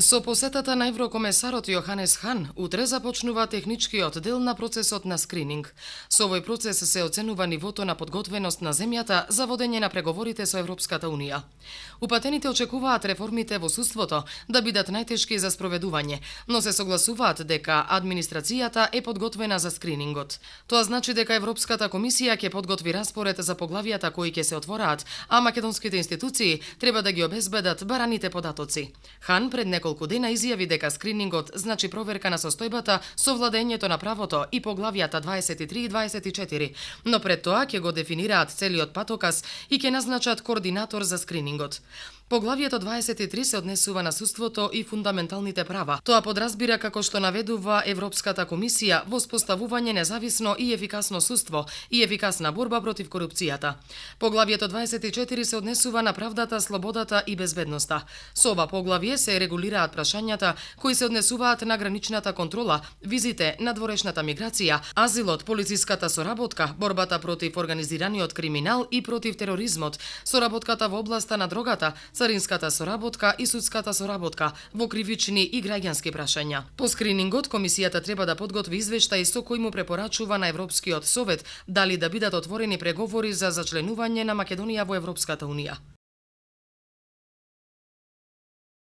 Со посетата на еврокомесарот Јоханес Хан, утре започнува техничкиот дел на процесот на скрининг. Со овој процес се оценува нивото на подготвеност на земјата за водење на преговорите со Европската Унија. Упатените очекуваат реформите во судството да бидат најтешки за спроведување, но се согласуваат дека администрацијата е подготвена за скринингот. Тоа значи дека Европската комисија ќе подготви распоред за поглавијата кои ќе се отвораат, а македонските институции треба да ги обезбедат бараните податоци. Хан пред неколку дена изјави дека скринингот значи проверка на состојбата со владењето на правото и поглавијата 23 и 24, но пред тоа ќе го дефинираат целиот патоказ и ќе назначат координатор за скринингот. Поглавието 23 се однесува на судството и фундаменталните права. Тоа подразбира, како што наведува Европската комисија, воспоставување независно и ефикасно судство и ефикасна борба против корупцијата. Поглавието 24 се однесува на правдата, слободата и безбедноста. Со ова поглавие се регулираат прашањата кои се однесуваат на граничната контрола, визите, надворешната миграција, азилот, полициската соработка, борбата против организираниот криминал и против тероризмот, соработката во областа на дрогата, царинската соработка и судската соработка во кривични и граѓански прашања. По скринингот, комисијата треба да подготви извештај со кој му препорачува на Европскиот совет дали да бидат отворени преговори за зачленување на Македонија во Европската Унија.